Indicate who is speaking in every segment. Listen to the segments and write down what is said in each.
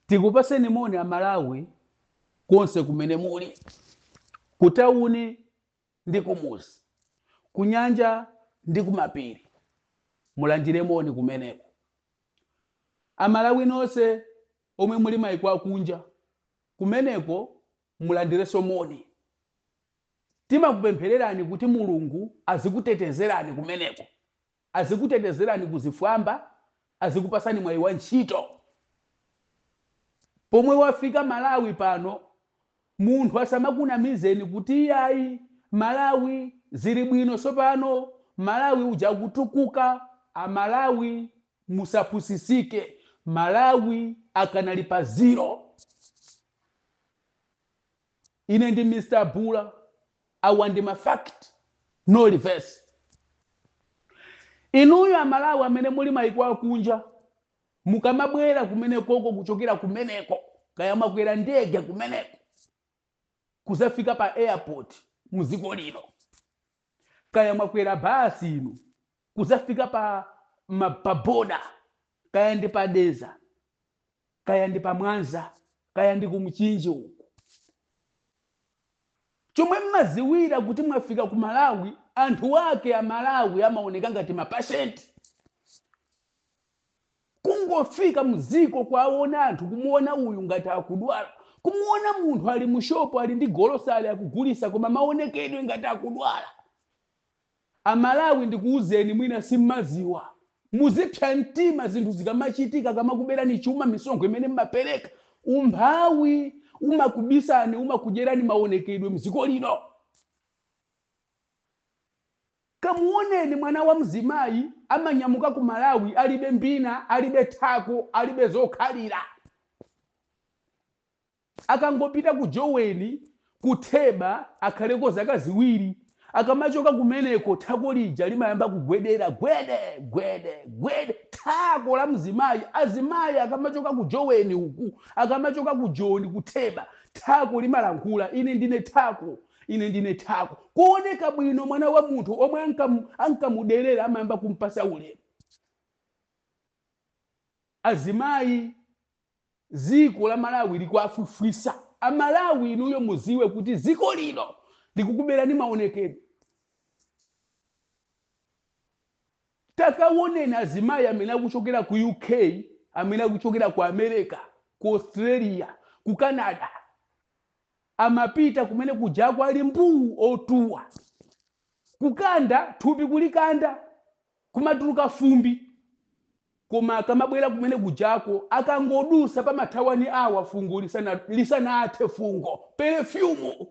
Speaker 1: Tikupaseni moni Amalawi konse kumene muli, kutawuni ndi kumuzi, kunyanja ndi kumapiri, mulandire moni kumeneko. Amalawi nonse omwe muli maiko akunja, kumeneko mulandirenso moni. Timakupemphererani kuti Mulungu azikutetezerani kumeneko, azikutetezerani kuzifwamba, azikupasani mwayi wa ntchito. Pomwe wafika Malawi pano, munthu asamakunamizeni kuti iyayi Malawi zili bwino sopano, Malawi uja akutukuka. Amalawi musapusisike, Malawi akanali pa zero. Ine ndi Mr. Bula, awa ndi ma fact, no reverse. Inuyo Amalawi amene muli maiko akunja, mukamabwera kumenekoko kuchokera kumeneko, kaya mwakwera ndege kumeneko kuzafika pa airport muziko lino, kaya mwakwera basi inu kuzafika pa boda, kaya ndi pa Dedza, kaya ndi pa Mwanza, kaya ndi ku Mchinji uku, chomwe mmaziwira kuti mwafika ku Malawi, anthu ake a Malawi amaoneka ngati mapashenti. Kungofika mziko kwaona anthu, kumuona uyu ngati akudwala, kumuona munthu ali mushopo ali ndi golosale akugulisa, koma maonekedwe ngati akudwala. Amalawi ndikuwuzeni, mwina simmaziwa, muzipsa mtima zinthu zikamachitika, kamakuberani chuma, misonkho imene mmapereka. Umphawi umakubisani, umakudyerani maonekedwe mziko lino. Kamuoneni mwana wa mzimayi amanyamuka ku Malawi alibe mbina, alibe thako, alibe zokhalira. Akangopita ku Joweni, ku Theba, akhaleko zaka 2, akamachoka kumeneko thako lija limayamba kugwedera gwede gwede gwede, thako la mzimayi. Azimayi akamachoka ku Joweni uku, akamachoka ku Joni ku Theba, thako limalankhula, ine ndine thako, ine ndine thako. Kuoneka bwino mwana wa munthu omwe ankamuderera amayamba kumpasa ulemu. Azimayi, ziko la Malawi likuafufwisa. Amalawi inuyo muziwe kuti ziko lino likukuberani maonekedwe. Takaoneni azimayi amene akuchokera ku UK, amene akuchokera ku America, ku Australia, ku Canada, amapita kumene kujako ali mbuu otuwa, kukanda thupi, kulikanda kumatuluka fumbi, koma akamabwera kumene kujako, akangodusa pamathawani awa, fungo lisanathe fungo, perfume,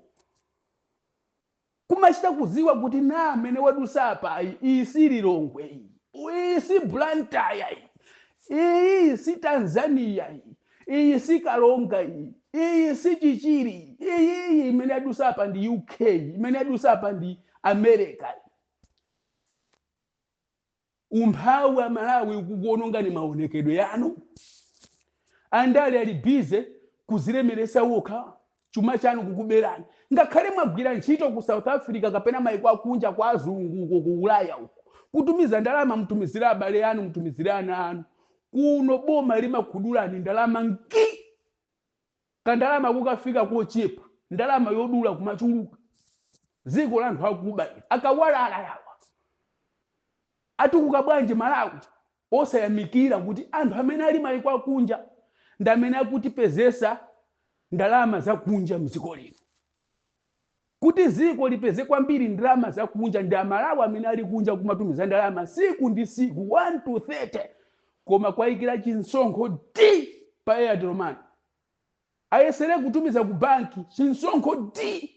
Speaker 1: kumachita kuziwa kuti na amene wadusa apa, iyi si Lilongwe, iyi iyi si Blantyre, iyi iyi si Tanzania, iyi iyi si Kalonga, iyi iyi si Chichiri, iyi iyi imene yadusa apa ndi UK, imene yadusa apa ndi America. Umphawi Amalawi ukukuonongani maonekedwe yanu. Andale ali busy kuzilemeresa wokha, chuma chanu kukuberani. Ngakhale mwagwira ntchito ku South Africa kapena maiko akunja kwa azungu uko ku Ulaya uko, kutumiza ndalama, mutumizire abale anu, mutumizire ana anu kuno, boma limakhudulani ndalama nki kandalama kukafika kochepa, ndalama yodula kumachuluka. Dziko la anthu akuba ili, akawalala yawa atukuka bwanji Malawi? Osayamikira kuti anthu amene ali maiko akunja ndi amene akutipezesa ndalama zakunja mdziko lino. Kuti ziko lipeze kwambiri ndalama zakunja ndi Amalawi amene ali kunja kumatumiza ndalama siku ndi siku 1 to 30, koma kwayikira chinsonkho d pa Airtel Money, ayesere kutumiza ku banki, chinsonkho d.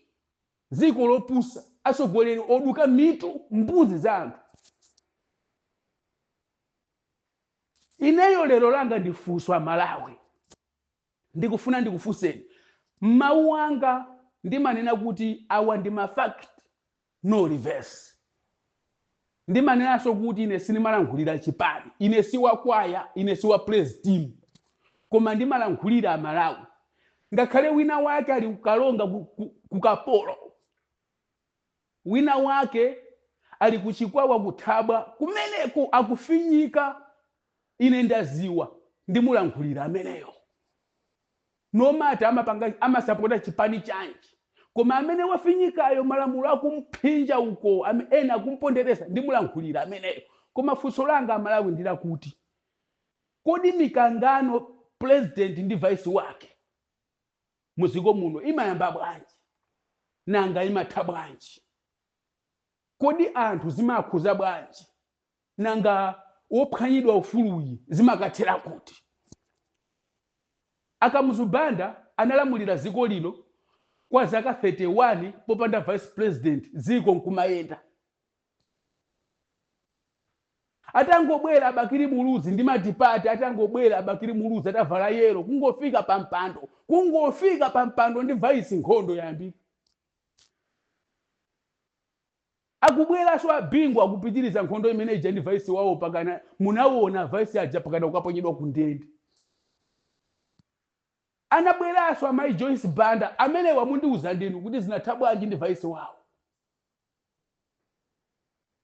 Speaker 1: Ziko lopusa, atsogoleri oduka mitu, mbuzi za anthu. Ineyo lero langa ndifunso, Amalawi, ndikufuna ndikufunseni. Mawu anga ndimanena kuti awa ndi ma fact, no reverse. Ndimanenanso kuti ine sindimalankhulira chipani, ine si wakwaya, ine si wa praise team, koma ndimalankhulira Amalawi. Ngakhale wina wake ali kukalonga kukapolo, wina wake ali kuchikwawa kuthabwa kumeneko akufinyika, ine ndaziwa ndimulankhulira ameneyo. No matter amapanga, amasapota chipani chanji, koma amene wafinyikayo, malamulo akumphinja uko, ena akumpondereza, ndimulankhulira ameneyo. Koma funso langa, Amalawi, ndilakuti kodi mikangano president ndi vice wake muziko muno imayamba bwanji? Nanga imatha bwanji? Kodi anthu zimakhuza bwanji? Nanga wophwanyidwa ufuluyi zimakathera kuti? Akamuzu Banda analamulira dziko lino kwa zaka 31 popanda vice president, dziko nkumayenda. Atangobwera Abakiri Muluzi ndi matipati, atangobwera Abakiri Muluzi atavala yellow, kungofika pampando, kungofika pampando ndi vice, nkhondo yayambika. Akubweranso Abingu, akupitiriza nkhondo imene ija ndi vice wawo, pakana munaona vice aja pakana kukaponyedwa ku ndende. Anabweranso amayi Joyce Banda, amene wamundiuza ndinu kuti zinatha bwanji ndi vice wawo.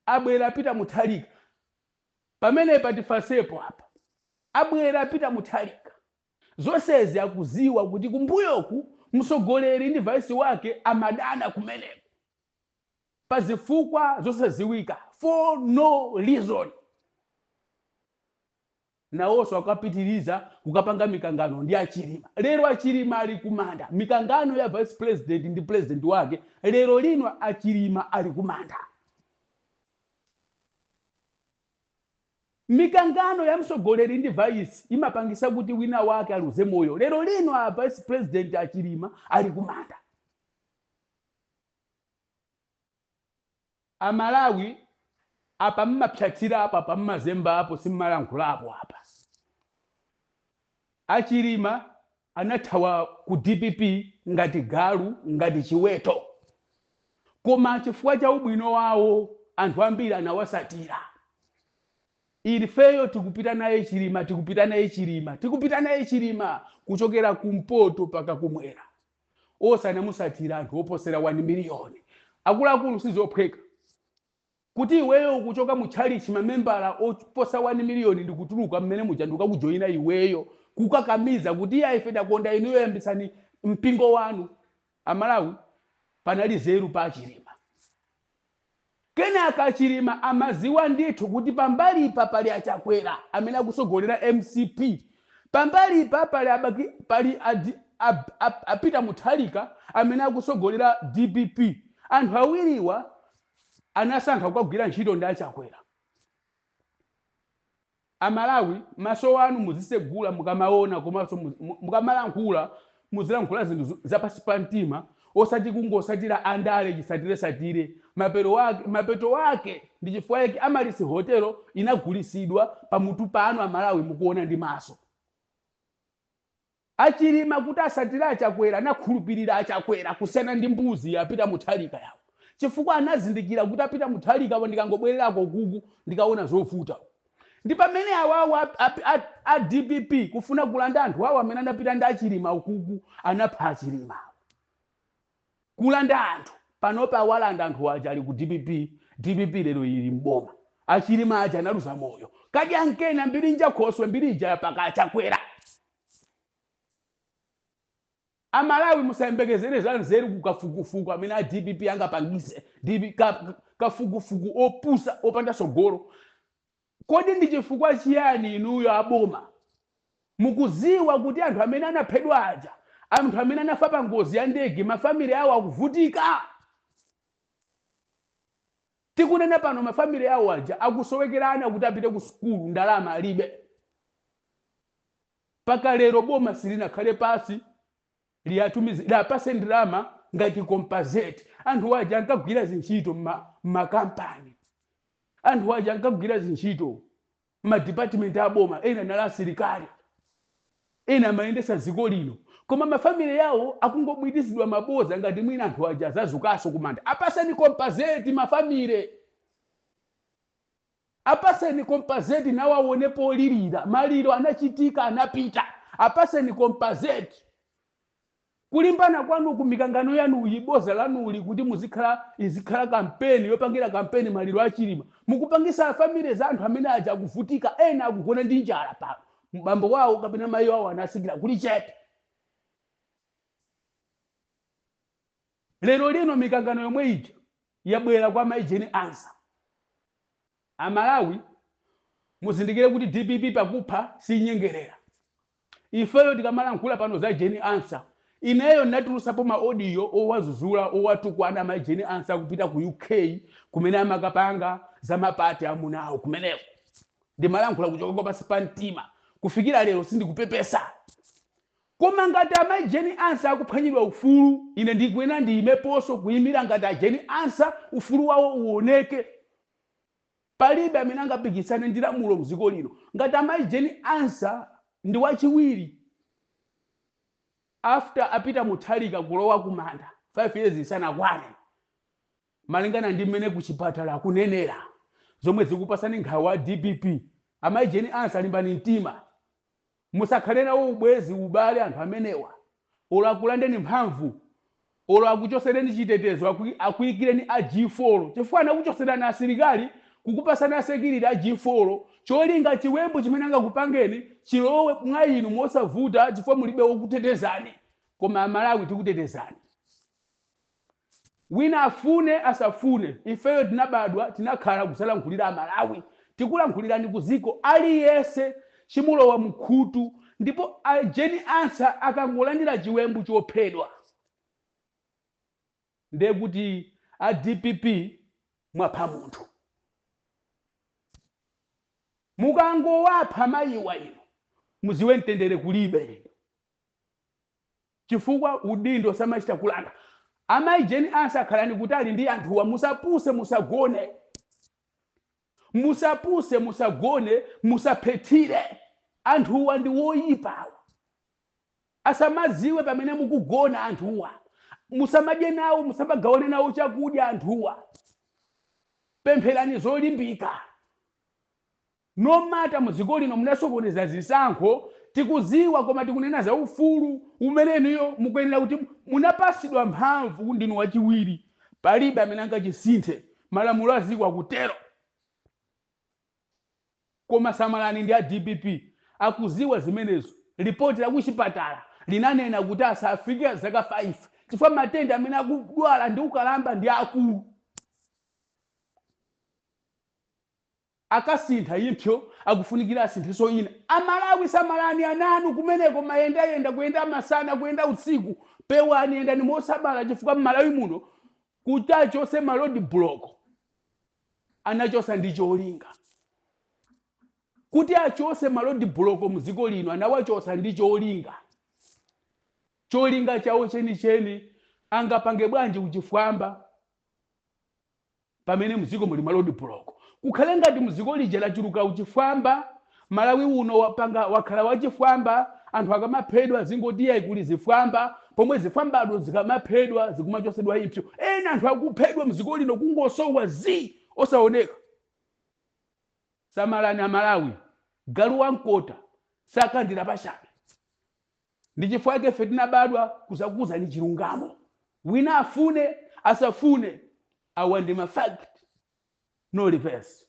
Speaker 1: Abwera Peter Mutharika, pamenepa tifasepo apa. Abwera Peter Mutharika, zonsezi akuziwa kuti kumbuyoku msogoleri ndi vice wake amadana kumeneko pa zifukwa zosaziwika, for no reason. Nawonso akapitiriza kukapanga mikangano ndi Achilima. Lero Achilima ali kumanda. Mikangano ya vice president ndi president wake, lero lino Achilima ali kumanda. Mikangano ya msogoleri ndi vice imapangisa kuti wina wake aluze moyo. Lero lino a vice president Achilima ali kumanda. Amalawi, apa mmapyatsira apo, apa mmazemba apo, simmalankhulapo apa. Achilima anathawa ku DPP ngati galu, ngati chiweto, koma chifukwa cha ubwino wawo anthu ambiri anawasatira. Ifeyo tikupita naye Chilima, tikupita naye Chilima, tikupita naye Chilima kuchokera kumpoto paka kumwera. Onse anamusatira anthu oposera 1 miliyoni. Akuluakulu, sizophweka kuti iweyo ukuchoka mu tchalichi, mamembala oposa 1 miliyoni ndikutuluka mmene muja ndikukakujoyina iweyo, kukakamiza kuti iya, ife takonda inuyo, yambisani mpingo wanu. Amalawi, panali zeru pa Achilima. Kenaka Achilima amaziwa ndithu kuti pambalipa pali Achakwera amene akusogolera MCP, pambalipa pali abaki, pali adi, ab, ab, apita Mutharika amene akusogolera DPP. Anthu awiriwa anasankha kukagwira ntchito ndi Achakwera. Amalawi, maso anu muzisegula mukamaona, komanso mukamalankhula muzilankhula zinthu zapasi pa mtima, osati kungosatira andale chisatiresatire. Mapeto wake ndi chifukwa yake Amaryllis Hotel inagulisidwa pamutu pano. Amalawi, mukuona ndi maso. Achilima kuti asatire Achakwera, anakhulupirira Achakwera kusiyana ndi mbuzi yapita Mutharika yawo, chifukwa anazindikira kuti apita Mutharika apo, ndikangobwererako kuku ndikaona zovuta. Ndi pamene awawo a DPP kufuna kulanda anthu awo amene anapita ndi Achilima ukuku, anapha Achilima, kulanda anthu. Panopa awalanda anthu aja, ali ku DPP. DPP lero ili mboma. Achilima aja analuza moyo. Kadya nkena mbiri njakhoswe, mbiri ija yapaka Achakwera. Amalawi, musayembekezere za nzeru kukafukufuku amene a DPP angapangise. DP, kafukufuku opusa opanda sogolo. Kodi ndi chifukwa chiyani inuyo aboma mukuziwa kuti anthu amene anaphedwa aja, anthu amene anafa pa ngozi ya ndege, mafamili awo akuvutika? Tikunena pano mafamili awo aja akusowekerana kuti apite ku sukulu, ndalama alibe. Paka lero boma silinakhale pasi liyatumize, liyapase ndalama ngati compensate. Anthu aja ankagwira zintchito mmakampani, anthu aja ankagwira zintchito madipatimenti aboma, ena nali asilikali, ena amayendesa dziko lino, koma mafamili yawo akungobwitizidwa maboza ngati mwina anthu aja azazukanso kumanda. Apaseni compensate mafamile, apaseni compensate, nawo aone polirira. Maliro anachitika, anapita. Apaseni compensate. Kulimbana kwanu ku mikangano yanuyi, boza lanuli, kuti muzikhala, izikhala kampeni yopangira kampeni maliro Achilima, mukupangisa family za anthu amene aja akuvutika. Ena akugona ndi njala pano, bambo wawo kapena mayi wawo anasikira kuli chete. Lero lino mikangano yomwe ija yabwera kwa Mayi Jane Ansah. Amalawi, muzindikire kuti DPP pakupha sinyengerera. Ifeyo tikamalankhula pano za Jane Ansah, ineyo ndinatulusapo ma audio owazuzula, owatukwana Mayi Jane Ansah kupita ku UK kumene amakapanga za ma party amunawo kumeneko. Ndimalankhula kuchoka pansi pa mtima. Kufikira lero sindikupepesa. Koma ngati Amayi Jane Ansah akuphwanyidwa ufulu, ine ndikuyenera ndiyimeponso kuyimira ngati a Jane Ansah, ufulu wawo uoneke. Palibe amene angapikisane ndi lamulo mdziko lino. Ngati Amayi Jane Ansah ndi wachiwiri after a Peter Mutharika kulowa kumanda 5 years isanakwane, malingana ndi mmene kuchipatala akunenera, zomwe zikupasani nkhawa DPP, Amayi Jane Ansah, limbani mtima, musakhale nawo ubwezi, ubale anthu amenewa. Olo akulandeni mphamvu, olo akuchosereni chitetezo, akuyikireni a G4, chifukwa anakuchoserani asilikali, kukupasani a security a G4, cholinga chiwembu chimene angakupangeni chilowe mwa inu mosavuta, chifukwa mulibe wokutetezani. Koma Amalawi tikutetezani, wina afune asafune. Ifeyo tinabadwa, tinakhala kusalankhulira Amalawi, tikulankhulirani kuziko aliyense chimulowa mkhutu. Ndipo a Jane Ansah akangolandira chiwembu chophedwa, ndiye kuti a DPP mwapha munthu. Mukangowapha mayiwa ino, muziwe mtendere kulibe, chifukwa udindo samachita kulanda. Amayi Jane Ansah, khalani kutali ndi anthuwa. Musapuse, musagone, musapuse, musagone, musaphethire. Anthuwa ndi woyipawa, asamaziwe pamene mukugona anthuwa. Musamadye nawo, musamagawane nawo chakudya anthuwa. Pempherani zolimbika. No matter mdziko lino munasokoneza zisankho, tikuziwa, koma tikunena za ufulu umene inuyo mukuyenera kuti munapasidwa mphamvu, ndinu wachiwiri, palibe amene angachisinthe, malamulo aziko akutero. Koma samalani ndi a DPP, akuziwa zimenezo. Ripoti la kuchipatala linanena kuti asafike zaka 5, chifukwa matenda amene akudwala ndi ukalamba ndi akulu. Akasintha impsyo, akufunikira asinthiso ina. Amalawi, samalani ananu kumeneko, mayendayenda, kuyenda masana, kuyenda usiku, pewani, yendani mosamala, chifukwa mmalawi muno kuti achose ma road block, anachosa ndi cholinga. Kuti achose ma road block mdziko lino, anawachosa ndi cholinga. Cholinga chawo chenicheni, angapange bwanji kuchifwamba pamene mdziko muli ma road block? Kukhale ngati mdziko lija lachuluka uchifwamba. Malawi uno wapanga wakhala wachifwamba. Anthu akamaphedwa zingotiya kuli zifwamba, pomwe zifwambado zikamaphedwa zikumachosedwa impsyo. Ena anthu akuphedwa mdziko lino kungosowa zi osaoneka. Samalani Amalawi, galu wamkota sakandira pachabe. Ndi chifukwa chake ife tinabadwa kuzakuuzani chilungamo, wina afune asafune. Awa ndi ma fact, no reverse.